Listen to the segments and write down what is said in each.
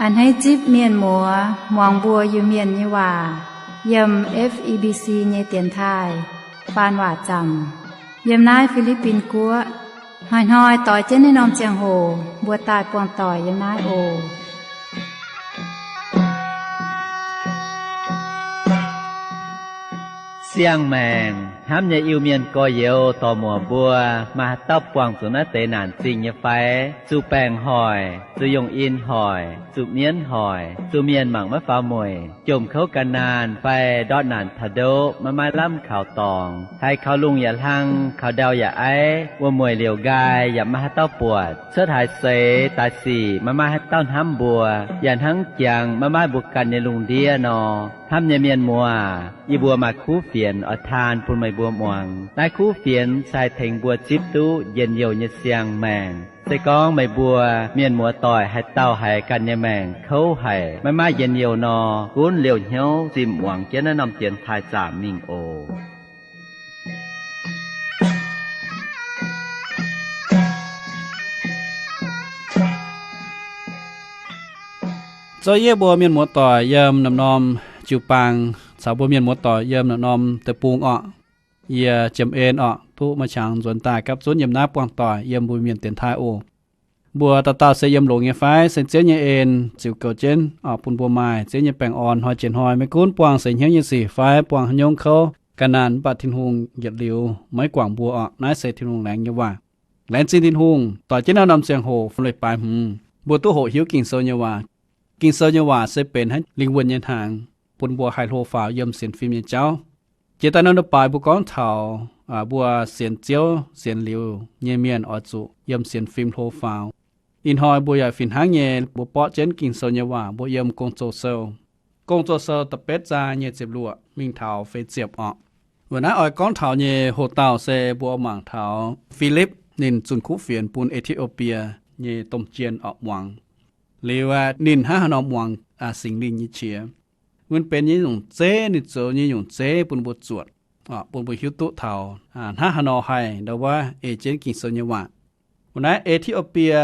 A'hneiv zipv mienh muoz muangx mbuo Iu-Mienh nyei waac yiem F E B C nyei dienx taaih faan waac zaamc yiem naaiv Fi^li^bin Guoqv. Hnoi-hnoi doix jienv naaiv norm ziangh hoc mbuo daaih buangh doic yiem naaiv oc. Siang-maengc hnamv nyei Iu-Mienh gorx-youz dorc-muoc mbuo, maaih haaix dauh buangh zuqc naaiv deix naanc zingh nyei fai? Zuqc baengc hoic, zuqc yungh in hoic, zuqc mienv hoic, zuqc mienh mangc maiv faaux mueic, jomc kouv ga'naanh fai ndortv naanc taux ndoqv maiv maaih lamh kaux dorngx, haiz kaux lungh yaac hlang, kaux ndau yaac aiv, wuom-mueic liouc nqaai yaac maiv maaih haaix dauh buatc, cuotv haaix seix daaih sic maiv maaih haaix dauh hnamv mbuo, yaac hnangv jangx maiv maaih mbuo ganh nyei lungh ndiev nor. Hnamv nyei mienh muoz, yie mbuo maaih kuv fienx oix taan bun meih mbuo muangx. Naaiv kuv fienx se haih tengx mbuo zipv duqv njien-youh nyei siang-maengc. Se gorngv meih mbuo mienh muoz-doic haaix dauh haiz ganh nyei maengc kouv haic, maiv maaih njien-youh nor, gunv liouh hnyouv zimh muangx jienv naaiv norm dienx taaih zaamc mingh oc. Zoux yie mbuo mienh muoz-doic yiem norm-norm jiu-baang caux mbuo mienh muoz-doic yiem norm-norm deic-bung orqc. Yie Jiem En orqc, duqv maaih qangx nzuonx daaih gapv zunv yiem naaiv buangh doic yiem mbuo mienh dienx taaih oc. Mbuo dauh dauh se yiem longx nyei fai? Se Ziouv nyei en ziux goux jienv orqc, bun mbuo maaih Ziouv nyei baengh orn hnoi jiex hnoi, maiv gunv buangh seix hnyouv nyei sic fai buangh haaix nyungc kouv ga'naanh, mv baac Tin-Hungh yietc liuz maiv guangc mbuo orqc. Naaiv se Tin-Hungh laengz nyei waac. Laengz zingh Tin-Hungh, doix jienv naaiv norm ziangh hoc fun leiz-baaix hmz, mbuo duqv hoqc hiuv Ging-Sou nyei waac. Ging-Sou nyei waac se benx haaix lingh wuonh nyei hnaangx, bun mbuo haih hlo faaux yiem sienx fim nyei jauv. Jiex daaih norm leiz-baaix mbuo gorngv taux mbuo sienx Ziouv sienx liuz nyei mienh oix zuqc yiem sienx fim hlo faaux. Ih hnoi mbuo yaac fih hnangv nyei, mbuo borqv jienv Ging-Sou nyei waac mbuo yiem Gong-Zoh Sou. Gong-Zoh Sou da'betv zaang nyei ziepc luoqc mingh taux feix ziepc orqc. Weic naaiv oix gorngv taux nyei hoc-dauh se mbuo mangc taux Filipv ninh zunh kuv fienx bun E^ti^o^bie nyei domh jien orqc muangx. Liuz ninh hnangv haaix nor muangx Singx Lingh nyei qiex, mbuo benx nyei nyungc zeiv, ninh zoux nyei nyungc zeiv bun mbuo zuotc, bun mbuo hiuv duqv taux hnangv haaix nor haih ndau wuov ei jienv Ging-Sou nyei waac. Weic naaiv E^ti^o^bie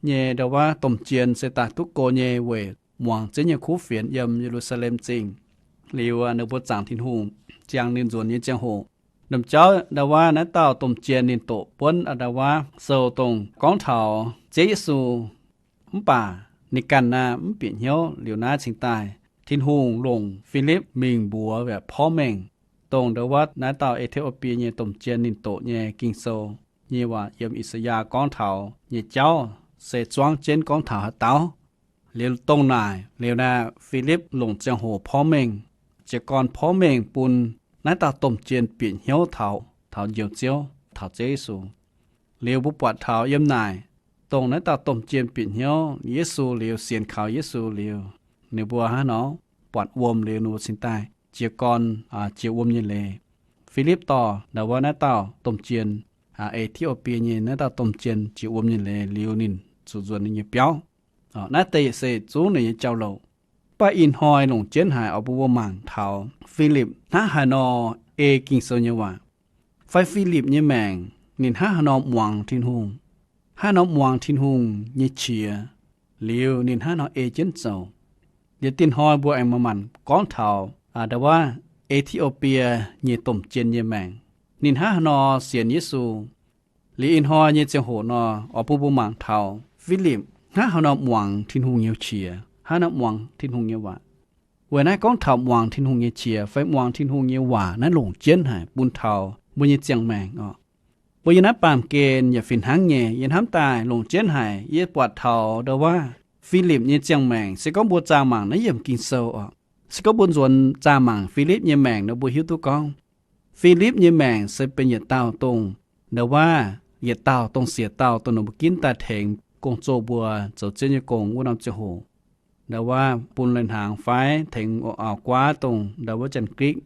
nyei ndau wuov domh jien se daaih duqv go nyei weic muangx Ziouv nyei kuv fienx yiem Ye^lu^saa^lem Zingh. Liuz ninh mbuo zaangc Tin-Hungh, ziangh ninh nzuonx nyei ziangh hoc, lomh jauv ndau wuov naaiv dauh domh jien ninh doqc buonv ndau wuov sou dongh gorngv taux Ziouv Yesu. Mv baac ninh ganh naaiv mv bieqc hnyouv. Liuz naaiv cingx daaih Tin-Hungh longc Filipv mingh mbuox porv mengh dongh ndau wuov naaiv dauh E^ti^o^bie nyei domh jien ninh doqc nyei Ging-Sou nyei waac yiem I^saa^yaa gorngv taux nyei jauv se zuangv jienv gorngv taux haaix dauh. Liuz dongh naaic liuz naaiv Filipv longc ziangh hoc porv mengh, jiez gorn porv mengh bun naaiv dauh domh jien bieqc hnyouv taux, taux Njoux Ziouv, taux Ziouv Yesu. Liuz mbuo buatc taux yiem naaic, dongh naaiv dauh domh jien bieqc hnyouv Yesu liuz, sienx kaux Yesu liuz, ninh mbuo hnangv nor buatc wuom liuz ninh mbuo cingx daaih jiez gorn, jiex wuom nyei leiz. Filipv dorh ndau wuov naaiv dauh domh jien, E^ti^o^bie nyei naaiv dauh domh jien jiex wuom nyei leiz liuz ninh zuqc nzuonx ninh nyei biauv. Naaiv deix se zungv ninh nyei jauv-louc. Mv baac ih hnoi longc jienv haic oix bun mbuo mangc taux Filipv hnangv haaix nor ei Ging-Sou nyei waac, fai Filipv nyei maengc ninh hnangv haaix nor muangx Tin-Hungh, hnangv haaix nor muangx Tin-Hungh nyei qiex, liuz ninh hnangv haaix nor ei jienv zoux. Liuz dinh hnoi mbuo aengx manc-manc gorngv taux ndau wuov E^ti^o^bie nyei domh jien nyei maengc, ninh hnangv haaix nor sienx Yesu. Liuz ih hnoi nyei ziangh hoc nor, oix bun mbuo mangc taux Filipv hnangv haaix nor muangx Tin-Hungh nyei qiex, hnangv haaix nor muangx Tin-Hungh nyei waac. Weic naaiv gorngv taux muangx Tin-Hungh nyei qiex fai muangx Tin-Hungh nyei waac naaiv longc jienv haic bun taux mbuo nyei ziangh maengc oc. Mbuo yiem naaiv baamh gen yaac fih hnangv nyei. Yie hnamv daaih longc jienv haic, yie buatc taux ndau wuov Filipv nyei ziangh maengc, se gorngv mbuo zaah mangc naaiv yiemc Ging-Sou oc, se gorngv mbuo nzuonx zaah mangc Filipv nyei maengc nor, mbuo hiuv duqv gorngv Filipv nyei maengc se benx yietc dauh dongh ndau wuov, yietc dauh dongh siec dauh dongh ninh mbuo ginv daaih tengx gong-zoh mbuo zoux Ziouv nyei gong wuov norm ziangh hoc. Ndau wuov bun leiz-hnaangx fai tengx auv-guaav dongh ndau wuov Janx-Gikc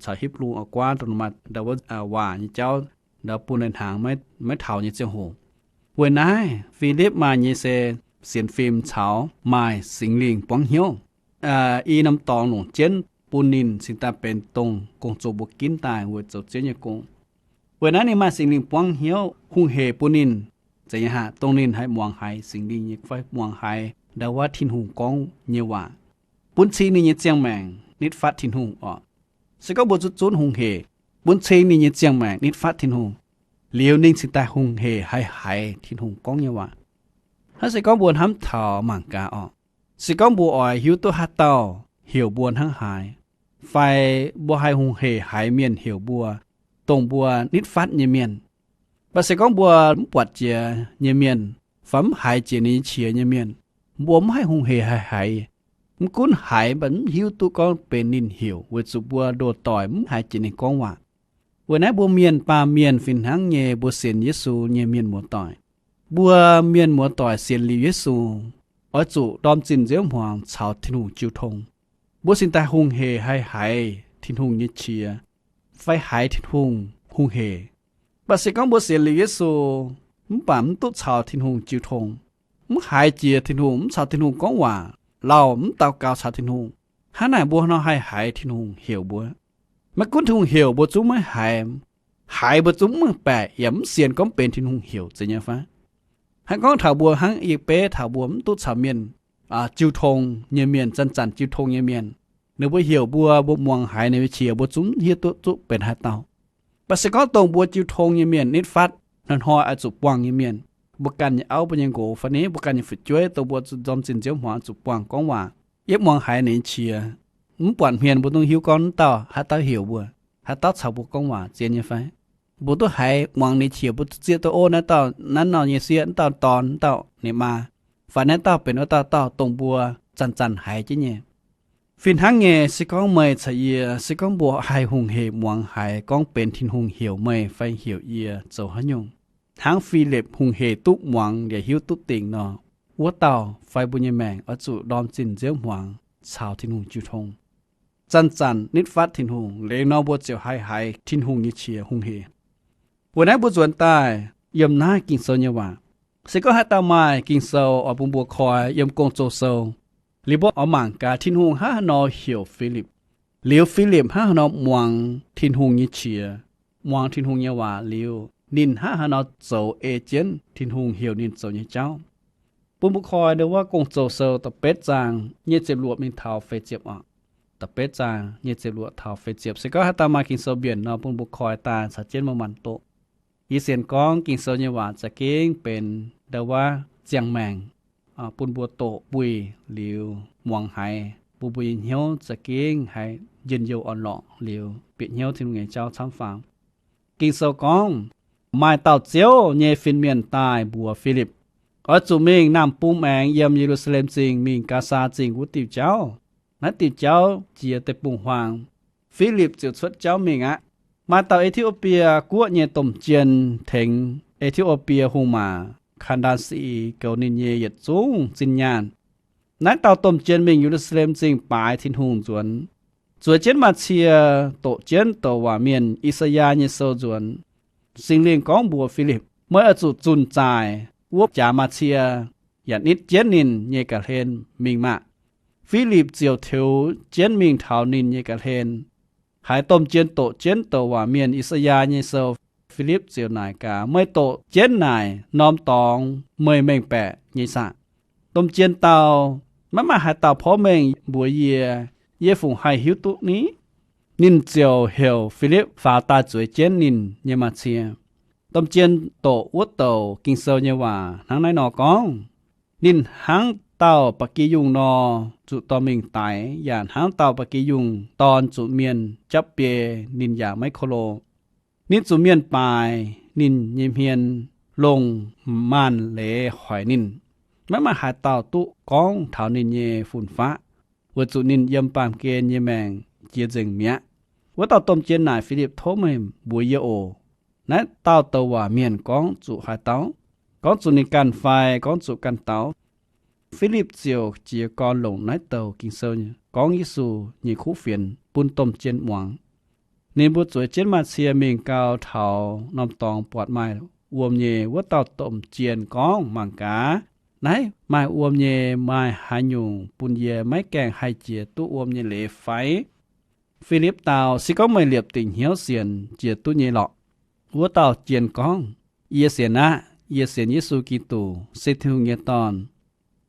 caux Hipv^lu auv-guaav dongh maaih ndau wuov waac nyei jauv, ndau bun leiz-hnaangx maiv taux nyei ziangh hoc. Weic naaiv Filipv maaih nyei se sienx fim caux maaih Singx Lingh buangv hnyouv. I norm dorngx longc jienv bun ninh cingx daaih benx dongh gong-zoh mbuo ginv daaih weic zoux Ziouv nyei gong. Weic naaiv ninh maaih Singx Lingh buangv hnyouv hungh heic bun ninh, zeiz nyei haic, dongh ninh haih muangx haiz Singx Lingh nyei fai muangx haiz ndau wuov Tin-Hungh gorngv nyei waac, bun cing ninh nyei ziangh maengc nitv fatv Tin-Hungh orqc. Se gorngv mbuo zunv zunv hungh hec, bun cing ninh nyei ziangh maengc nitv fatv Tin-Hungh, liuz ninh cingx daaih hungh hec haiz haiz Tin-Hungh gorngv nyei waac. Hnangv se gorngv mbuo hnamv taux mangc gaax orqc, se gorngv mbuo oix hiuv duqv haaix dauh heuc mbuo hnangv haaix, fai mbuo haih hungh hec haiz mienh heuc mbuo, dongh mbuo nitv fatv nyei mienh. Mv baac se gorngv mbuo mv buatc jiex nyei mienh, fai mv haiz jiex ninh nyei qiex nyei mienh, mbuo mv haih hungh hec haiz haiz. Mv gunv haiz mv baac mv hiuv duqv gorngv benx ninh heuc, weic zuqc mbuo ndoh doic mv haiz jiex ninh gorngv waac. Weic naaiv mbuo mienh baamh mienh fih hnangv nyei mbuo sienx Yesu nyei mienh muoz-doic, mbuo mienh muoz-doic sienx liuz Yesu, oix zuqc ndorm zinh nziouv hmuangx caux Tin-Hungh jiu tong. Mbuo cingx daaih hungh hec haiz haiz Tin-Hungh nyei qiex, fai haiz Tin-Hungh hungh hec. Mv baac se gorngv mbuo sienx liuz Yesu, mv baac mv duqv caux Tin-Hungh jiu tong, mv haiz jiex Tin-Hungh, mv caux Tin-Hungh gorngv waac, lauh mv daux gaux caux Tin-Hungh, hnangv naaic mbuo nor haih haiz Tin-Hungh heuc mbuo. Maiv gunv Tin-Hungh heuc mbuo zungv maiv haiz, haiz mbuo zungv mv mengh baeqc yaac mv sienx gorngv benx Tin-Hungh heuc, zeiz nyei fai? Hnangv gorngv taux mbuo hnangv yie beiv taux mbuo mv duqv caux mienh jiu tong nyei mienh, zanc-zanc jiu tong nyei mienh, ninh mbuo heuc mbuo, mbuo muangx haiz ninh nyei qiex, mbuo zungv hiuv duqv zuqc benx haaix dauh. Mv baac se gorngv dongh mbuo jiu tong nyei mienh nitv fatv, hnoi-hnoi oix zuqc buangh nyei mienh, mbuo ganh nyei auv, mbuo nyei nqox, fai ni mbuo ganh nyei fu'jueiv, dongh mbuo ndorm zinh nziouv hmuangx zuqc buangh gorngv waac, yiem muangx haiz ninh nyei qiex, mv buatc hmien mbuo dungx hiuv gorngv wuov dauh haaix dauh heuc mbuo, haaix dauh caux mbuo gorngv waac, zien nyei fai? Mbuo duqv haiz muangx ninh qiex, mbuo duqv zieqv duqv ov naaiv dauh naaiv nor nyei sieqv, naaiv dauh dorn, naaiv dauh ninh maa, fai naaiv dauh benx wuov dauh dauh dongh mbuo zanc-zanc haiz jienv nyei. Fih hnangv nyei, se gorngv meih caux yie, se gorngv mbuo haih hungh hec muangx haiz gorngv benx Tin-Hungh heuc meih fai heuc yie zoux haaix nyungc, hnangv Filipv hungh hec duqv muangx yaac hiuv duqv dingc nor, wuov dauh fai mbuo nyei maengc oix zuqc ndorm zinh nziouv hmuangx caux Tin-Hungh jiu tong, zanc-zanc nitv fatv Tin-Hungh, liuz nor mbuo ziouc haih haiz Tin-Hungh nyei qiex hungh hec. Weic naaiv mbuo nzuonx daaih yiem naaiv Ging-Sou nyei waac. Se gorngv haaix dauh maaih Ging-Sou oix bun mbuo koi yiem Gong-Zoh Sou, liuz mbuo oix mangc gaax Tin-Hungh hnangv haaix nor heuc Filipv, liuz Filipv hnangv haaix nor muangx Tin-Hungh nyei qiex, muangx Tin-Hungh nyei waac liuz, ninh hnangv haaix nor zoux ei jienv Tin-Hungh heuc ninh zoux nyei jauv. Bun mbuo koi ndau wuov Gong-Zoh Sou da'betv zaang nyic ziepc luoqc mingh taux feix ziepc oc. Da'betv zaang nyic ziepc luoqc taux feix ziepc. Se gorngv haaix dauh maaih Ging-Sou mbienc nor, bun mbuo koi daaih caux jienv mbuo manc doqc. Yie sienx gorngv Ging-Sou nyei waac za'gengh benx ndau wuov ziangh maengc bun mbuo doqc buih liuz muangx haiz, bun mbuo nyei hnyouv za'gengh haih njien-youh orn-lorqc liuz bieqc hnyouv Tin-Hungh nyei jauv camv faaux. Ging-Sou gorngv, maaih dauh Ziouv nyei fin-mienh daaih mbuox Filipv, oix zuqc mingh naamh bung maengx yiem Ye^lu^saa^lem Zingh mingh Gaasa Zingh wuov diuh jauv. Naaiv diuh jauv jiex deic-bung-huaang. Filipv ziouc cuotv jauv mingh aqv. Maaih dauh E^ti^o^bie Guoqv nyei domh jien tengx E^ti^o^bie hungh maac Kaa^ndaa^si goux ninh nyei yietc zungv zinh nyaanh. Naaiv dauh domh jien mingh Ye^lu^saa^lem Zingh baaix Tin-Hungh nzuonx, zueiz jienv Maa^cie, doqc jienv douc waac mienh I^saa^yaa nyei sou nzuonx. Singx Lingh gorngv mbuox Filipv, meih oix zuqc zunh zaaic wuov jaax Maa^cie, yaac nitv jienv ninh nyei ga'hlen mingh maah! Filipv ziouc teux jienv mingh taux ninh nyei ga'hlen. Haiz domh jien doqc jienv douc waac mienh I^saa^yaa nyei sou, Filipv ziouc naaic gaax, meih doqc jienv naaic norm dorngx meih mengh baeqc nyei saah? Domh jien dau, maiv maaih haaix dauh porv mengh mbuox yie, yie fungc haih hiuv duqv ni? Ninh ziouc heuc Filipv faaux daaih zueiz jienv ninh nyei Maa^cie. Domh jien doqc wuov douc Ging-Sou nyei waac hnangv naaiv nor gorngv, ninh hnangv dauh ba'gi yungh nor, zuqc dorh mingh daix, yaac hnangv dauh ba'gi yungh dorn zuqc mienh japv biei, ninh yaac maiv ko lo. Ninh zuqc mienh baaix ninh nyei hmien, longc maanc leiz hoic ninh. Maiv maaih haaix dauh duqv gorngv taux ninh nyei fun-faqv, weic zuqc ninh yiem baamh gen nyei maengc jiex nzengc mi'aqv. Wuov dauh domh jien naaic Filipv, tov meih mbuox yie oc. Naaiv dauh douc waac mienh gorngv zuqc haaix dauh? Gorngv zuqc ninh ganh fai gorngv zuqc ganh dauh? Filipv ziouc jiez gorn longc naaiv douc Ging-Sou gorngv Yesu nyei kuv fienx bun domh jien muangx. Ninh mbuo zueiz jienv Maa^cie mingh gau, taux norm dorngx buatc maaih wuom nyei. Wuov dauh domh jien gorngv, mangc gaax, naaiv maaih wuom nyei. Maaih haaix nyungc bun yie maiv gaengh haih jiex duqv wuom nyei leiz fai? Filipv dau, se gorngv meih liepc dingc hnyouv sienx, jiex duqv nyei lorqc. Wuov dauh jien gorngv, yie sienx aqv. Yie sienx Yesu Giduc se Tin-Hungh nyei Dorn.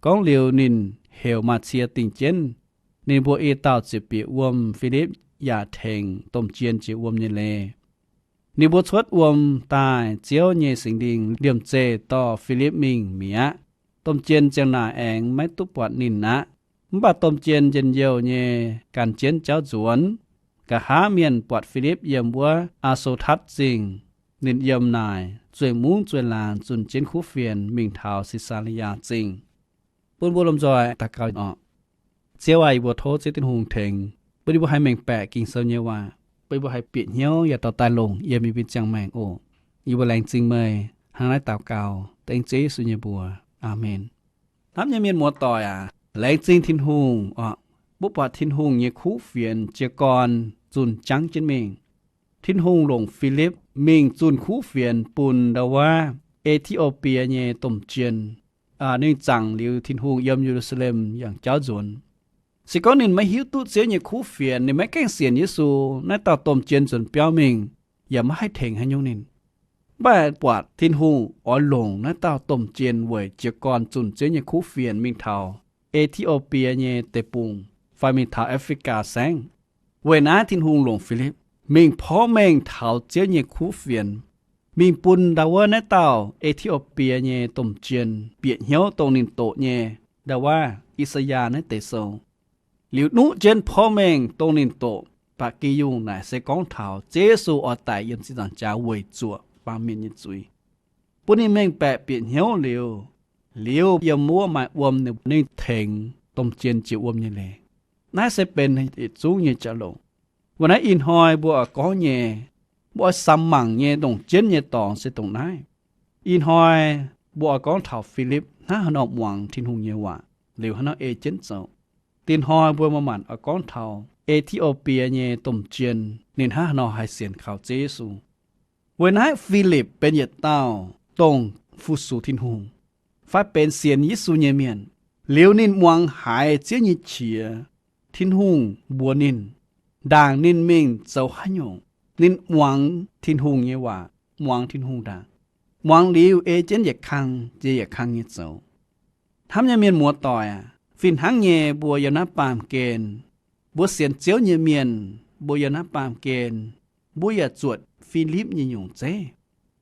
Gorngv liuz ninh heuc maaih cie dingh jienv ninh mbuo i dauh ziepc bieqc wuom Filipv yaac tengx domh jien jiex wuom nyei leiz. Ninh mbuo cuotv wuom daaih, Ziouv nyei Singx Lingh liemh zeih dorh Filipv mingh mi'aqv. Domh jien ziang naaic aengx maiv duqv buatc ninh aqv. Mv baac domh jien njien-youh nyei gan jienv jauv nzuonx. Nqa'haav mienh buatc Filipv yiem wuov Aa^so^tatv Zingh. Ninh yiem naaic zueih mungv zueih laangz zunh jienv kuv fienx mingh taux Si^saa^li^yaa Zingh. Bun mbuo lomh nzoih daux gaux oc. Ziouv aac, yie mbuo tov Ziouv Tin-Hungh tengx bun yie mbuo haih mengh baeqc Ging-Sou nyei waac, bun yie mbuo haih bieqc hnyouv yaac dorh daaih longc yiem yie mbuo ziangh maengc oc. Yie mbuo laengz zingh meih. Hnangv naaiv daux gaux dengv Ziouv Yesu nyei mbuox. Aamen. Hnamv nyei mienh muoz-doic aac, laengz zingh Tin-Hungh oc. Mbuo buatc Tin-Hungh nyei kuv fienx jiez gorn zunh jangv jienv mingh. Tin-Hungh longc Filipv mingh zunh kuv fienx bun ndau wuov E^ti^o^bie nyei domh jien. Ninh zaangc liuz, Tin-Hungh yiem Ye^lu^saa^lem yangh jauv nzuonx. Se gorngv ninh maiv hiuv duqv Ziouv nyei kuv fienx, ninh maiv gaengh sienx Yesu, naaiv dauh domh jien nzuonx biauv mingh yaac maiv haih tengx haaix nyungc ninh. Mv baac buatc Tin-Hungh oix longc naaiv dauh domh jien weic jiez gorn zunh Ziouv nyei kuv fienx mingh taux E^ti^o^bie nyei deic-bung fai mingh taux Aa^fri^gaa Saengv. Weic naaiv Tin-Hungh longc Filipv mingh porv mengh taux Ziouv nyei kuv fienx, mingh bun ndau wuov naaiv dauh E^ti^o^bie nyei domh jien bieqc hnyouv dongh ninh doqc nyei ndau wuov I^saa^yaa naaiv deix sou. Liuz nuqv jienv porv mengh dongh ninh doqc ba'gi yungh naaic se gorngv taux Ziouv Yesu oix daic yiem zinh nzaangc jaax weic zuoqc baamh mienh nyei zuiz. Bun ninh mengh baeqc bieqc hnyouv liuz, liuz yiem wuov maaih wuom ninh tengx domh jien jiex wuom nyei leiz. Naaiv se benx yietc zungv nyei jauv-louc. Weic naaiv ih hnoi mbuo oix gorngv nyei, mbuo oix samx mangc nyei ndongc jienv nyei dorngx se dongh naaiv. Ih hnoi mbuo oix gorngv taux Filipv hnangv haaix nor muangx Tin-Hungh nyei waac, liuz hnangv haaix nor ei jienv zoux. Dinh hnoi mbuo maaih maanc oix gorngv taux E^ti^o^bie nyei domh jien ninh hnangv haaix nor haih sienx kaux Ziouv Yesu. Weic naaiv Filipv benx yietc dauh dongh fu-sux Tin-Hungh fai benx sienx Yesu nyei mienh. Liuz ninh muangx haiz Ziouv nyei qiex, Tin-Hungh mbuox ninh, ndaangc ninh mingh zoux haaix nyungc, ninh muangx Tin-Hungh nyei waac, muangx Tin-Hungh ndaangc. Muangx liuz ei jienv yietc kang jiex yietc kang nyei zoux. Hnamv nyei mienh muoz-doic aac, fih hnangv nyei mbuo yiem naaiv baamh gen, mbuo sienx Ziouv nyei mienh, mbuo yiem naaiv baamh gen, mbuo yaac zuotc Filipv nyei nyungc zeiv.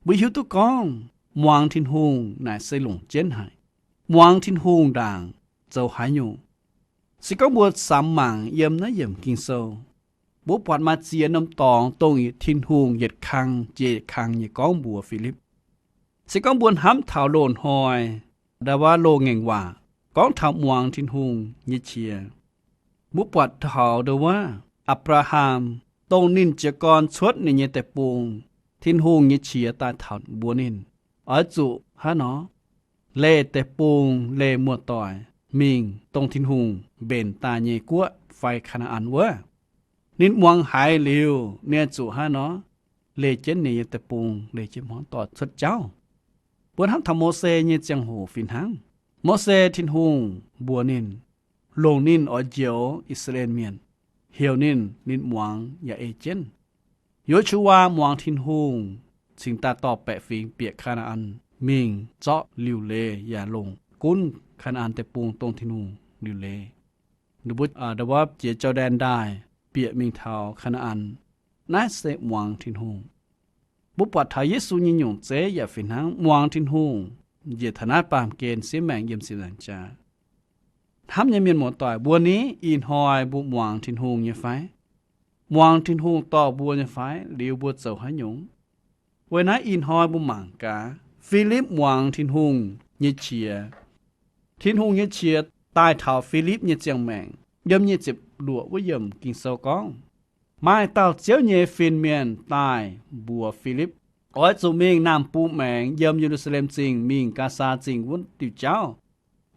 Mbuo hiuv duqv gorngv muangx Tin-Hungh naaic se longc jienv haic. Muangx Tin-Hungh ndaangc zoux haaix nyungc. Se gorngv mbuo samx mangc yiem naaiv yiemc Ging-Sou, mbuo buatc maaih ziex norm dorngx dongh Tin-Hungh yietc kang jiex yietc kang nyei gorngv mbuox Filipv. Se gorngv mbuo hnamv taux loz-hnoi, ndau wuov loz-ngaengc waac gorngv taux muangx Tin-Hungh nyei qiex. Mbuo buatc taux ndau wuov Apc^laa^ham, dongh ninh jiez gorn cuotv ninh nyei deic-bung, Tin-Hungh nyei qiex daaih taux mbuox ninh, oix zuqc hnangv nor leih deic-bung, leih muoz-doic mingh dongh Tin-Hungh mbenc daaih nyei guoqv fai Kaa^naa^an wuov. Ninh muangx haiz liuz, ninh zuqc hnangv nor leih jienv ninh nyei deic-bung, leih jienv muoz-doic cuotv jauv. Mbuo hnamv taux Mose nyei ziangh hoc fih hnangv. Mose, Tin-Hungh mbuox ninh, longc ninh oix njoux I^saa^laa^en Mienh, heuc ninh, ninh muangx yaac ei jienv. Yo^su^waa muangx Tin-Hungh cingx daaih dorh baeqc fingx bieqc Kaa^naa^an mingh zorqv liuc leiz yaac longc gunv Kaa^naa^an Deic-Bung dongh Tin-Hungh liuc leiz. Ninh mbuo ndau wuov jiex Jor^ndaen Ndaaih bieqc mingh taux Kaa^naa^an. Naaiv se muangx Tin-Hungh. Mbuo buatc taux Yesu nyei nyungc zeiv yaac fih hnangv muangx Tin-Hungh njiec taux naaiv baamh gen siev maengc yiem zinh nzaangc jaax. Hnamv nyei mienh muoz-doic, mbuo ni ih hnoi mbuo muangx Tin-Hungh nyei fai? Muangx Tin-Hungh dorh mbuo nyei fai? Liuz mbuo zoux haaix nyungc? Weic naaiv ih hnoi mbuo mangc gaax Filipv muangx Tin-Hungh nyei qiex. Tin-Hungh nyei qiex daaih taux Filipv nyei ziangh maengc. Yiem nyic ziepc luoqc wuov yiemc Ging-Sou gorngv, maaih dauh Ziouv nyei fin-mienh daaih mbuox Filipv, oix zuqc mingh naamh bung maengx yiem Ye^lu^saa^lem Zingh mingh Gaasaa Zingh wuov diuh jauv.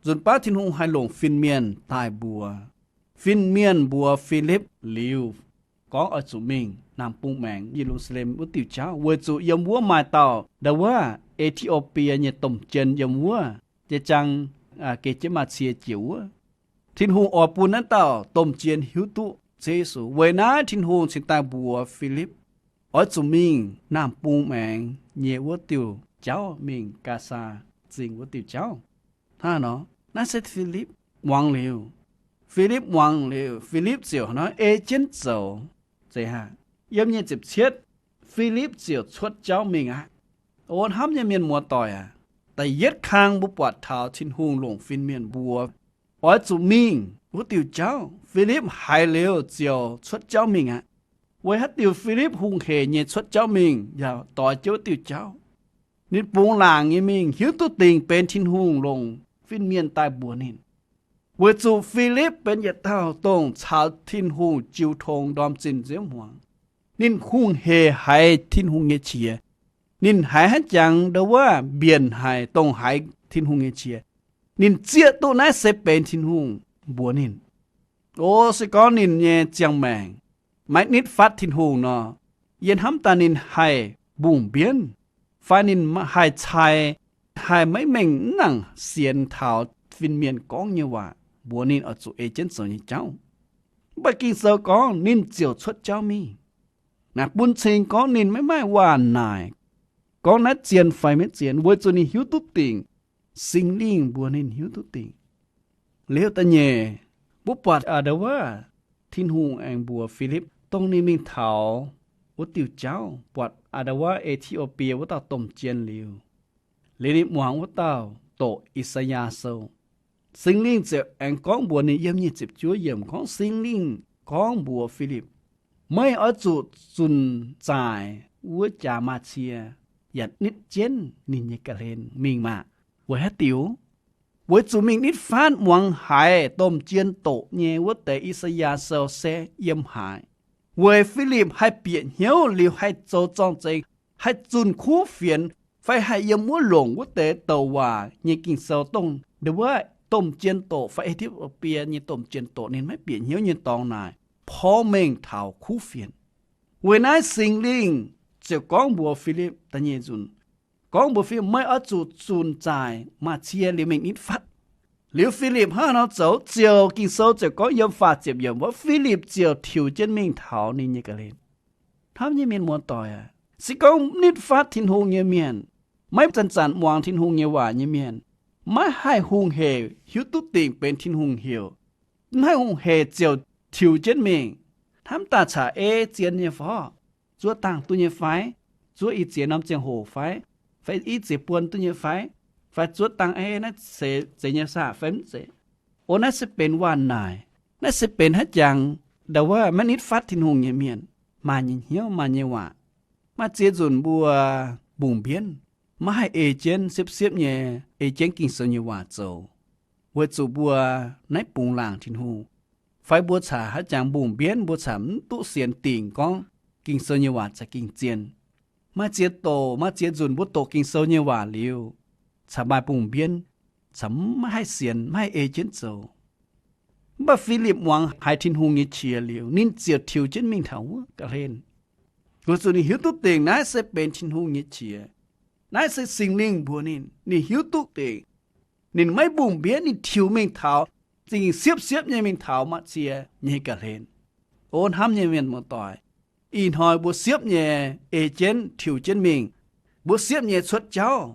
Nzunc baav Tin-Hungh haih longc fin-mienh daaih mbuox. Fin-mienh mbuox Filipv liuz gorngv oix zuqc mingh naamh bung maengx Ye^lu^saa^lem wuov diuh jauv, weic zuqc yiem wuov maaih dauh ndau wuov E^ti^o^bie nyei domh jien yiem wuov, jiex jang, geh jienv maaih cie jiex wuov. Tin-Hungh oix bun naaiv dauh domh jien hiuv duqv Ziouv Yesu. Weic naaiv Tin-Hungh cingx daaih mbuox Filipv, oix zuqc mingh naamh bung maengx nyei wuov diuh jauv, mingh Gaasaa Zingh wuov diuh jauv. Hnangv nor, Naaiv se Filipv muangx liuz. Filipv muangx liuz, Filipv ziouc hnangv ei jienv zoux. Zeiz hnangv yiem nyei ziepc cietv, Filipv ziouc cuotv jauv mingh aqv. O hnamv nyei mienh muoz-doic aac, da'yietv kang mbuo buatc taux Tin-Hungh longc fin-mienh mbuox oix zuqc mingh wuov diuh jauv. Filipv haiz liuz ziouc cuotv jauv mingh aqv. Weic haaix diuc Filipv hungh hec nyei cuotv jauv mingh yaac doix jienv wuov diuh jauv? Ninh bungx laangc nyei mingh hiuv duqv dingc benx Tin-Hungh longc fin-mienh daaih mbuox ninh. Weic zuqc Filipv benx yietc dauh dongh caux Tin-Hungh jiu tong ndorm zinh nziouv hmuangx. Ninh hungh hec haiz Tin-Hungh nyei qiex. Ninh haiz hnangv jangx ndau wuov mbienc haic dongh haiz Tin-Hungh nyei qiex. Ninh zieqv duqv naaiv se benx Tin-Hungh mbuox ninh. O se gorngv ninh nyei ziangh maengc maiv nitv fatv Tin-Hungh nor, yie hnamv daaih ninh haih mbungh mbienv, fai ninh haih cai, haih maiv mengh mv nangc sienx taux fin-mienh gorngv nyei waac mbuox ninh oix zuqc ei jienv zoux nyei jauv. Mv baac Ging-Sou gorngv ninh ziouc cuotv jauv mingh. Naaiv bun cing gorngv ninh maiv maaih waac-naaic, gorngv naaiv zien fai maiv zien, weic zuqc ninh hiuv duqv dingc, Singx Lingh mbuox ninh hiuv duqv dingc. Liuz da'nyeic, mbuo buatc a'ndau wuov Tin-Hungh aengx mbuox Filipv dongh ninh mingh taux wuov diuh jauv, buatc a'ndau wuov E^ti^o^bie wuov dauh domh jien liuz, liuz ninh muangx wuov dauh doqc I^saa^yaa Sou. Singx Lingh ziouc aengx gorngv mbuox ninh yiem nyic ziepc juov yiemc gorngv, Singx Lingh gorngv mbuox Filipv, Meih oix zuqc zunc zaaic wuov jaax maa^cie yaac nitv jienv ninh nyei ga'hlen mingh maah! Weic haaix diuc? Weic zuqc mingh nitv fatv muangx haiz domh jien doqc nyei wuov deix I^saa^yaa Sou se yiem haaix. Weic Filipv haih bieqc hnyouv liuz haih zoux zorng-zengx, haih zunh kuv fienx, fai haih yiem wuov longc wuov deix douc waac nyei Ging-Sou, dongh ndau wuov domh jien doqc fai E^ti^o^bie nyei domh jien doqc ninh maiv bieqc hnyouv nyei dorngx naaic, porv mengh taux kuv fienx. Weic naaiv Singx Lingh ziouc gorngv mbuox Filipv, da'nyeic nzunc, gorngv mbuox Filipv, Meih oix zuqc zunc zaaic maa^cie liuz mingh nitv fatv. Liuz Filipv hnangv haaix nor zoux? Ziouc Ging-Sou ziouc gorngv yiem faah ziepc yiemc wuov, Filipv ziouc tiux jienv mingh taux ninh nyei ga'hlen. Hnamv nyei mienh muoz-doic aac, se gorngv nitv fatv Tin-Hungh nyei mienh, maiv zanc-zanc muangx Tin-Hungh nyei waac nyei mienh, maiv haih hungh hec hiuv duqv dingc benx Tin-Hungh heuc, maiv haih hungh hec ziouc tiux jienv mingh, hnamv daaih caux ei zien nyei fai, zuov dangh duqv nyei fai, zuov i ziex norm ziangh hoc fai, fai i ziex buonc duqv nyei fai, fai zuov dangh ei naaiv se zeiz nyei saah fai mv zeiz. O naaiv se benx waac-naaic. Naaiv se benx hnangv jangx ndau wuov maiv nitv fatv Tin-Hungh nyei mienh maaih nyei hnyouv, maaih nyei waac. Maaih ziex nzunc mbuo mbungh mbienv, maiv haih ei jienv siepv-siepv nyei ei jienv Ging-Sou nyei waac zoux, weic zuqc mbuo naaiv bungx laangc Tin-Hungh. Fai mbuo caux hnangv jangx mbungh mbienv, mbuo caux mv duqv sienx dingc gorngv Ging-Sou nyei waac za'gengh zien. Maaih ziex doqc, maaih ziex nzunc mbuo doqc Ging-Sou nyei waac liuz, caux maaih mbungh mbienv, caux maiv haih sienx, maiv haih ei jienv zoux. Mv baac Filipv muangx haiz Tin-Hungh nyei qiex liuz, ninh ziouc tiux jienv mingh taux wuov ga'hlen, weic zuqc ninh hiuv duqv dingc naaiv se benx Tin-Hungh nyei qiex. Naaiv se Singx Lingh mbuox ninh, ninh hiuv duqv dingc. Ninh maiv mbungh mbienv, ninh tiux mingh taux, zingh siepv-siepv nyei mingh taux maa^cie nyei ga'hlen. O hnamv nyei mienh muoz-doic, ih hnoi mbuo siepv nyei ei jienv tiux jienv mingh. Mbuo siepv nyei cuotv jauv,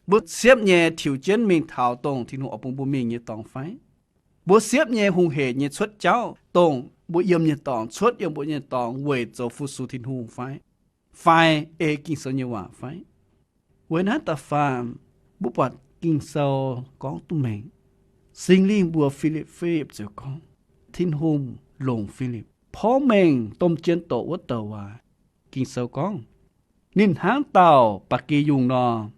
mbuo siepv nyei tiux jienv mingh taux dongh Tin-Hungh oix bun mbuo mingh nyei dorngx fai? Mbuo siepv nyei hungh hec nyei cuotv jauv dongh mbuo yiem nyei dorngx, cuotv yiem mbuo nyei dorngx weic zoux fu-sux Tin-Hungh fai? Fai ei Ging-Sou nyei waac fai? Weic naaiv da'faam, mbuo buatc Ging-Sou gorngv duqv mengh, Singx Lingh mbuox Filipv, Filipv ziouc gorngv, Tin-Hungh longc Filipv porv mengh domh jien doqc wuov douc waac. Ging-Sou gorngv, ninh hnangv dauh ba'gi yungh nor,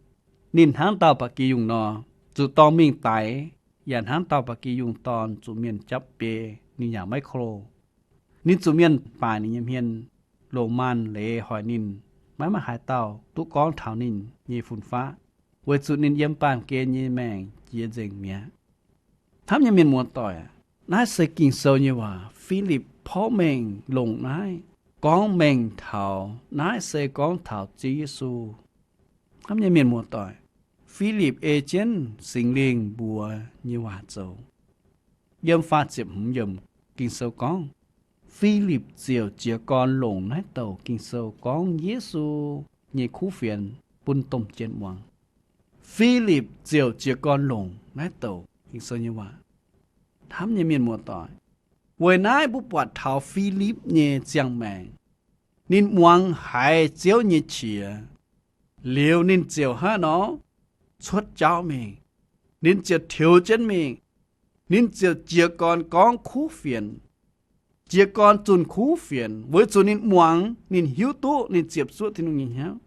ninh hnangv dauh ba'gi yungh nor, zuqc dorh mingh daix, yaac hnangv dauh ba'gi yungh dorn zuqc mienh japv biei, ninh yaac maiv klo. Ninh zuqc mienh baaic ninh nyei hmien, longc maanh leiz hoic ninh, maiv maaih haaix dauh duqv gorngv taux ninh nyei fun-faqv, weic zuqc ninh yiem baamh gen nyei maengc jiex nzengc mi'aqv. Hnamv nyei mienh muoz-doic, naaiv se Ging-Sou nyei waac. Filipv porv mengh longc naaiv gorngv mengh taux, naaiv se gorngv taux Ziouv Yesu. Hnamv nyei mienh muoz-doic, Filipv ei jienv Singx Lingh mbuox nyei waac zoux. Yiem faah ziepc hmz yiemc Ging-Sou gorngv, Filipv ziouc jiez gorn longc naaiv douc Ging-Sou gorngv Yesu nyei kuv fienx bun domh jien muangx. Filipv ziouc jiez gorn longc naaiv douc Ging-Sou nyei waac. Hnamv nyei mienh muoz-doic, weic naaiv mbuo buatc taux Filipv nyei ziangh maengc. Ninh muangx haiz Ziouv nyei qiex, liuz ninh ziouc hnangv nor cuotv jauv mingh. Ninh ziouc tiux jienv mingh. Ninh ziouc jiez gorn gorngv kuv fienx, jiez gorn zunh kuv fienx, weic zuqc ninh muangx, ninh hiuv duqv, ninh ziepc zuoqv Tin-Hungh nyei hnyouv.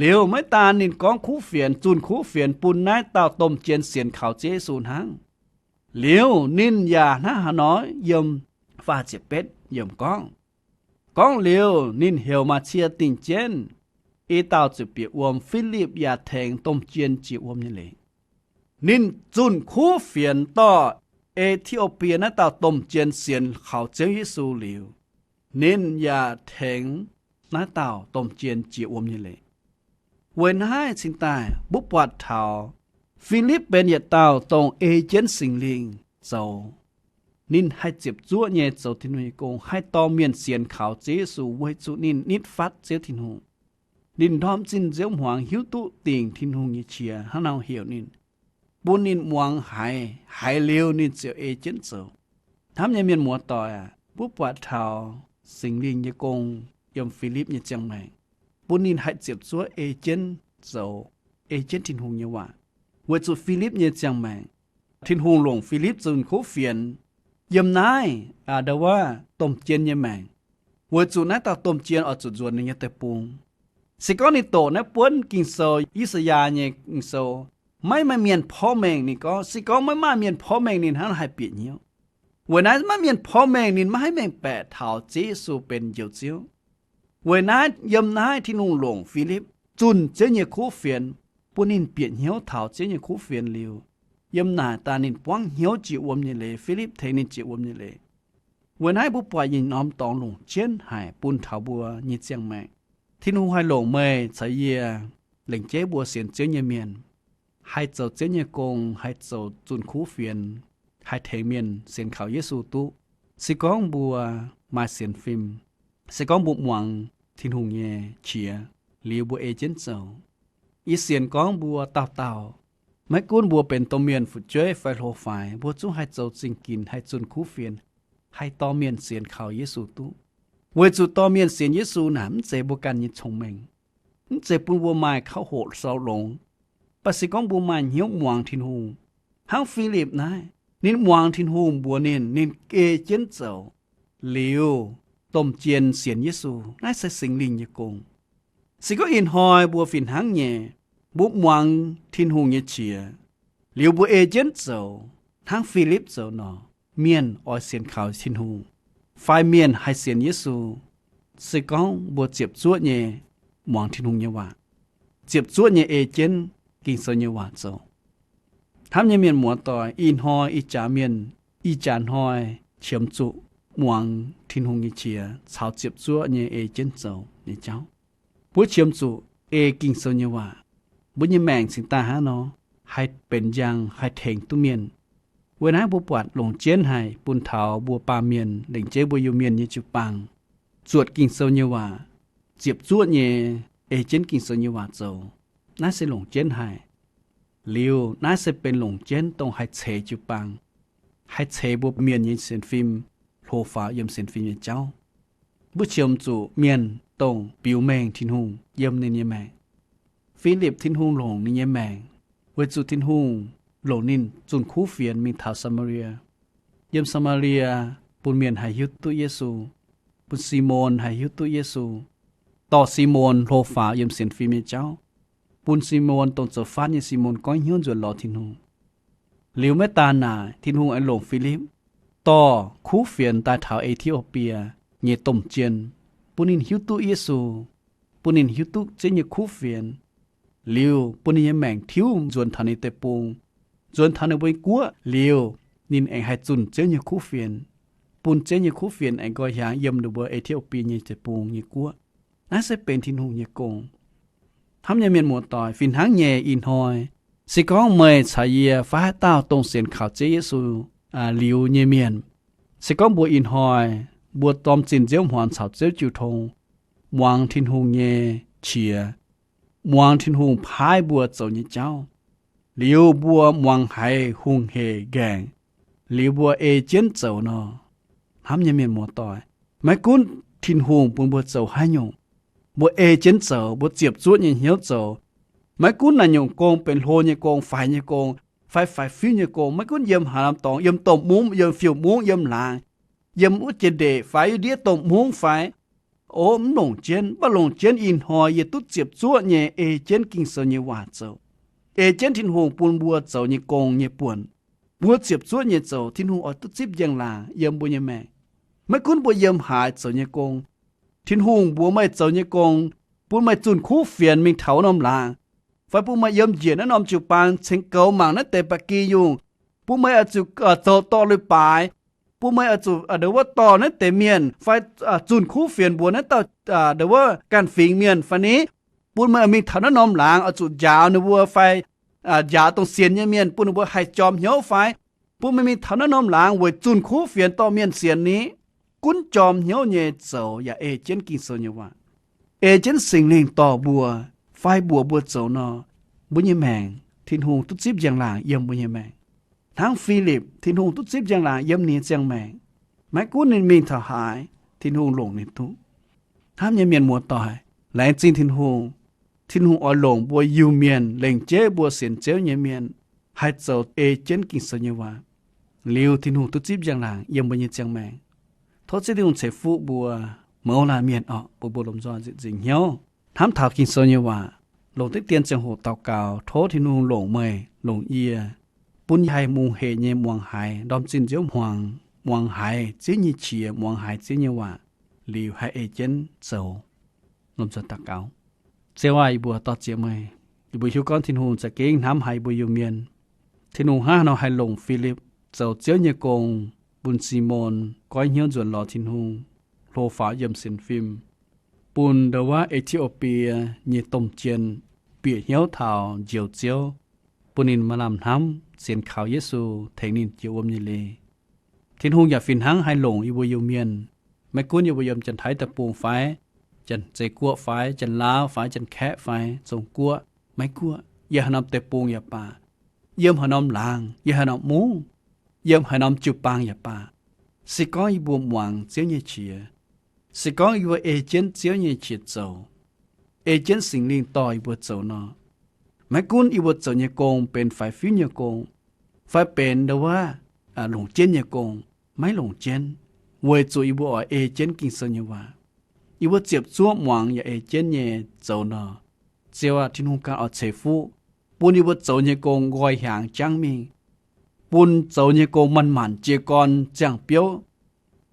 Liuz maiv daan ninh gorngv kuv fienx, zunh kuv fienx bun naaiv dauh domh jien sienx kaux Ziouv Yesu hnangv. Liuz ninh yaac hnangv haaix nor yiem faah ziepc betv yiemc gorngv. Gorngv liuz, ninh heuc maaih cie dingh jienv, i dauh ziepc bieqc wuom, Filipv yaac tengx domh jien jiex wuom nyei leiz. Ninh zunh kuv fienx dorh E^ti^o^bie naaiv dauh domh jien sienx kaux Ziouv Yesu liuz, ninh yaac tengx naaiv dauh domh jien jiex wuom nyei leiz. Weic naaiv cingx daaih mbuo buatc taux Filipv benx yietc dauh dongh ei jienv Singx Lingh zoux. Ninh haih ziepc zuoqv nyei zoux Tin-Hungh nyei gong, haih dorh mienh sienx kaux Ziouv Yesu weic zuqc ninh nitv fatv Ziouv Tin-Hungh. Ninh ndorm zinh nziouv hmuangx hiuv duqv dingc Tin-Hungh nyei qiex hnangv nor heuc ninh, bun ninh muangx haiz, haiz liuz ninh ziouc ei jienv zoux. Hnamv nyei mienh muoz-doic aac, mbuo buatc taux Singx Lingh nyei gong yiem Filipv nyei ziangh maengc, bun ninh haih ziepc zuoqv ei jienv zoux, ei jienv Tin-Hungh nyei waac. Weic zuqc Filipv nyei ziangh maengc, Tin-Hungh longc Filipv zunh kuv fienx yiem naaiv, aa, ndau wuov domh jien nyei maengc, weic zuqc naaiv dauh domh jien oix zuqc nzuonx ninh nyei deic-bung. Se gorngv ninh doqc naaiv buonv Ging-Sou, I^saa^yaa nyei Ging-Sou, maiv maaih mienh porv mengh, ninh gorngv, se gorngv maiv maaih mienh porv mengh, ninh hnangv haih bieqc hnyouv. Weic naaiv maiv maaih mienh porv mengh, ninh maiv haih mengh baeqc taux Ziouv Yesu benx Njoux Ziouv. Weic naaiv yiem naaiv Tin-Hungh longc Filipv zunh Ziouv nyei kuv fienx, bun ninh bieqc hnyouv taux Ziouv nyei kuv fienx liuz, yiem naaic daaih ninh buangv hnyouv jiex wuom nyei leiz, Filipv tengx ninh jiex wuom nyei leiz. Weic naaiv mbuo buatc yietc norm dorngx longc jienv haic bun taux mbuo nyei ziangh maengc. Tin-Hungh haih longc meih caux yie, lengc jeiv mbuo sienx Ziouv nyei mienh, haih zoux Ziouv nyei gong, haih zoux zunh kuv fienx, haih tengx mienh sienx kaux Yesu duqv. Se gorngv mbuo maaih sienx fim, se gorngv mbuo muangx Tin-Hungh nyei qiex, liuz mbuo ei jienv zoux. Yie sienx gorngv mbuo dauh dauh, maiv gunv mbuo benx domh mienh fu'jueiv fai hlo faix, mbuo zungv haih zoux zingh ginx, haih zunh kuv fienx, haih dorh mienh sienx kaux Yesu duqv. Weic zuqc dorh mienh sienx Yesu naaic mv zeiz mbuo ganh nyei cong-mengh, mv zeiz bun mbuo maaih kauv hoqc sou longx. Mv baac se gorngv mbuo maaih hnyouv muangx Tin-Hungh, hnangv Filipv naaiv, ninh muangx Tin-Hungh mbuox ninh, ninh ei jienv zoux, liuz domh jien sienx Yesu. Naaiv se Singx Lingh nyei gong. Se gorngv ih hnoi mbuo fih hnangv nyei, mbuo muangx Tin-Hungh nyei qiex, liuz mbuo ei jienv zoux hnangv Filipv zoux nor, mienh oix sienx kaux Tin-Hungh, fai mienh haih sienx Yesu, se gorngv mbuo ziepc zuoqv nyei muangx Tin-Hungh nyei waac, ziepc zuoqv nyei ei jienv Ging-Sou nyei waac zoux. Hnamv nyei mienh muoz-doic, ih hnoi ih jaax mienh, ih jaax hnoi qiemx zuqc muangx Tin-Hungh nyei qiex caux ziepc zuoqv nyei ei jienv zoux nyei jauv. Mbuo qiemx zuqc ei Ging-Sou nyei waac, mbuo nyei maengc cingx daaih hnangv nor haih benx njang, haih tengx duqv mienh. Weic naaiv mbuo buatc longc jienv haic bun taux mbuo baamh mienh, lengc jeiv mbuo Iu-Mienh nyei jiu-baang, zuotc Ging-Sou nyei waac, ziepc zuoqv nyei ei jienv Ging-Sou nyei waac zoux. Naaiv se longc jienv haic. Liuz naaiv se benx longc jienv dongh haih ceix jiu-baang, haih ceix mbuo mienh nyei sienx fim, hlo faaux yiem sienx fim nyei jauv. Mbuo qiemx zuqc mienh dongh biux mengh Tin-Hungh yiem ninh nyei maengc. Filipv, Tin-Hungh longc ninh nyei maengc, weic zuqc Tin-Hungh longc ninh zunh kuv fienx mingh taux Saa^maa^lie. Yiem Saa^maa^lie bun mienh haih hiuv duqv Yesu, bun Simon haih hiuv duqv Yesu, dorh Simon hlo faaux yiem sienx fim nyei jauv, bun Simon dongh zoux fatv nyei Simon goiv hnyouv nzuonx lorz Tin-Hungh. Liuz maiv daan naaic, Tin-Hungh aengx longc Filipv dorh kuv fienx daaih taux E^ti^o^bie nyei domh jien, bun ninh hiuv duqv Yesu, bun ninh hiuv duqv Ziouv nyei kuv fienx. Liuz bun ninh nyei maengc tiuv nzuonx taux ninh deic-bung, nzuonx taux ninh mbuo nyei guoqv liuz, ninh aengx haih zunh Ziouv nyei kuv fienx, bun Ziouv nyei kuv fienx aengx nqoi hiaangx yiem ninh mbuo E^ti^o^bie nyei deic-bung nyei guoqv. Naaiv se benx Tin-Hungh nyei gong. Hnamv nyei mienh muoz-doic, fih hnangv nyei ih hnoi, se gorngv meih caux yie fai haaix dauh dongh sienx kaux Ziouv Yesu liuz nyei mienh, se gorngv mbuo ih hnoi mbuo dorm zinh nziouv hmuangx caux Ziouv jiu tong, muangx Tin-Hungh nyei qiex, muangx Tin-Hungh paaiv mbuo zoux nyei jauv, Liuz mbuo muangx haiz hungh hec nqaengc, liuz mbuo ei jienv zoux nor, hnamv nyei mienh muoz-doic, maiv gunv Tin-Hungh bun mbuo zoux haaix nyungc, mbuo ei jienv zoux, mbuo ziepc zuoqv nyei hnyouv zoux. Maiv gunv naaiv nyungc gong benx hlo nyei gong, faix nyei gong, fai faix-fiuv nyei gong, maiv gunv yiem haaix norm dorngx, yiem domh mungv, yiem fiuv-mungv, yiem laangz, yiem wuov jiex ndeic fai yiem ndiev domh mungv fai, o, mv longc jienv. Mv baac longc jienv ih hnoi yie duqv ziepc zuoqv nyei ei jienv Ging-Sou nyei waac zoux, ei jienv Tin-Hungh bun mbuo zoux nyei gong nyei buonc. Mbuo ziepc zuoqv nyei zoux, Tin-Hungh oix duqv zipv njang-laangc yiem mbuo nyei maengc. Maiv gunv mbuo yiem haaix zoux nyei gong, Tin-Hungh mbuox meih zoux nyei gong, bun meih zunh kuv fienx mingh taux wuov norm laangz, fai bun meih yiem njiec naaiv norm jiu-baang ceng goux mangc naaiv deix ba'gi yungh, bun meih oix zuqc zoux dorh leiz-baaix, bun meih oix zuqc ndo wuov dorh naaiv deix mienh, fai zunh kuv fienx mbuox naaiv dauh ndo wuov ganh fingx mienh fai ni, bun meih oix mingh taux naaiv norm laangz oix zuqc njaaux ninh mbuo fai njaaux dongh sienx nyei mienh bun ninh mbuo haih jorm hnyouv fai, bun meih mingh taux naaiv norm laangz weic zunh kuv fienx dorh mienh sienx ni. Gunv jorm hnyouv nyei zoux yaac ei jienv Ging-Sou nyei waac, ei jienv Singx Lingh dorh mbuo fai mbuox mbuo zoux nor, mbuo nyei maengc Tin-Hungh duqv zipv njang-laangc yiem mbuo nyei maengc. Hnangv Filipv, Tin-Hungh duqv zipv njang-laangc yiem ninh nyei ziangh maengc. Maiv gunv ninh mingh taux haaix, Tin-Hungh longc ninh duqv. Hnamv nyei mienh muoz-doic, laengz zingh Tin-Hungh. Tin-Hungh oix longc mbuo Iu-Mienh, lengc jeiv mbuo sienx Ziouv nyei mienh, haih zoux ei jienv Ging-Sou nyei waac, liuz Tin-Hungh duqv zipv njang-laangc yiem mbuo nyei ziangh maengc. Tov Ziouv Tin-Hungh ceix fuqv mbuo mouz laanh mienh orqc, bun mbuo lomh nzoih nzipc nzingc hnyouv hnamv taux Ging-Sou nyei waac. Longc diqv dien ziangh hoc daux gaux tov Tin-Hungh longc meih, longc yie, bun haih mungh hec nyei muangx haiz ndorm zinh nziouv hmuangx, muangx haiz Ziouv nyei qiex, muangx haiz Ziouv nyei waac, liuz haih ei jienv zoux. Lomh nzoih daux gaux. Ziouv aac, yie mbuo dor-ziec meih. Yie mbuo hiuv gorngv Tin-Hungh za'gengh hnamv haiz yie mbuo Iu-Mienh. Tin-Hungh hnangv haaix nor haih longc Filipv zoux Ziouv nyei gong, bun Simon goiv hnyouv nzuonx lorz Tin-Hungh, hlo faaux yiem sienx fim, bun ndo wuov E^ti^o^bie nyei domh jien bieqc hnyouv taux njoux Ziouv, bun ninh maaih lamh hnamv sienx kaux Yesu tengx ninh jiex wuom nyei leiz. Tin-Hungh yaac fih hnangv haih longc yie mbuo Iu-Mienh. Maiv gunv yie mbuo yiem Janx-Taiv deic-bung fai, Janx-Zeiz Guoqv fai, Janx-Laauv fai, Janx-Kaeqv fai, Zong-Guoqv, Meiv-Guoqv, yiem haaix norm deic-bung yaac baac, yiem haaix norm laangz, yiem haaix norm mungv, yiem haaix norm jiu-baang yaac baac, se gorngv yie mbuo muangx Ziouv nyei qiex, se gorngv yie mbuo ei jienv Ziouv nyei qiex zoux, ei jienv Singx Lingh dorh yie mbuo zoux nor, maiv gunv yie mbuo zoux nyei gong benx faix-fiuv nyei gong, fai benx ndo wuov longc jienv nyei gong, maiv longc jienv, weic zuqc yie mbuo oix ei jienv Ging-Sou nyei waac. Yie mbuo ziepc zuoqv muangx yaac ei jienv nyei zoux nor, Ziouv aac, Tin-Hungh ganh oix ceix fuqv bun yie mbuo zoux nyei gong nqoi hiaangx jangv mingh, bun zoux nyei gong manc-manc jiez gorn ziangh biouv,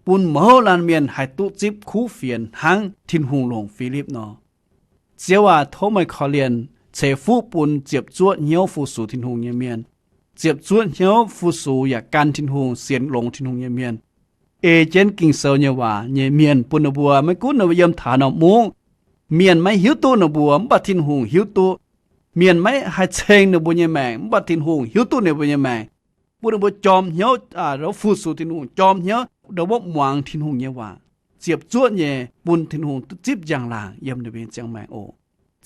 bun mouz laanh mienh haih duqv zipv kuv fienx hnangv Tin-Hungh longc Filipv nor. Ziouv aac, tov meih korv-lienh ceix fuqv bun ziepc zuoqv hnyouv fu-sux Tin-Hungh nyei mienh, ziepc zuoqv hnyouv fu-sux yaac gan Tin-Hungh, sienx longx Tin-Hungh nyei mienh, ei jienv Ging-Sou nyei waac nyei mienh bun ninh mbuo, maiv gunv ninh mbuo yiem taux haaix norm mungv, mienh maiv hiuv duqv ninh mbuo, mv baac Tin-Hungh hiuv duqv. Mienh maiv haih ceng ninh mbuo nyei maengc, mv baac Tin-Hungh hiuv duqv ninh mbuo nyei maengc, bun ninh mbuo jorm hnyouv fu-sux Tin-Hungh, jorm hnyouv ndo wuov muangx Tin-Hungh nyei waac, ziepc zuoqv nyei bun Tin-Hungh duqv zipv njang-laangc yiem ninh mbuo nyei ziangh maengc oc.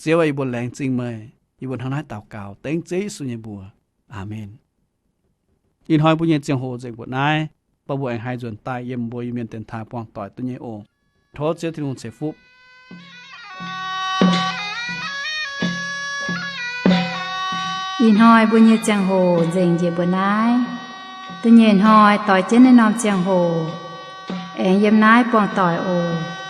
Ziouv aac, yie mbuo laengz zingh meih. Yie mbuo hnangv naaiv daux gaux dengv Ziouv Yesu nyei mbuox. Aamen. Ih hnoi mbuo nyei ziangh hoc nzengc mbuoqc naaiv, baac mbuo aengx haih nzuonx daaih yiem mbuo Iu-Mienh dienx taaix buangh doic duqv nyei oc. Tov Ziouv Tin-Hungh ceix fuqv. Ih hnoi mbuo nyei ziangh hoc nzengc njiec mbuoqc naaiv. Da'nyeic hnoi doix jienv naaiv norm ziangh hoc aengx yiem naaiv buangh doic oc.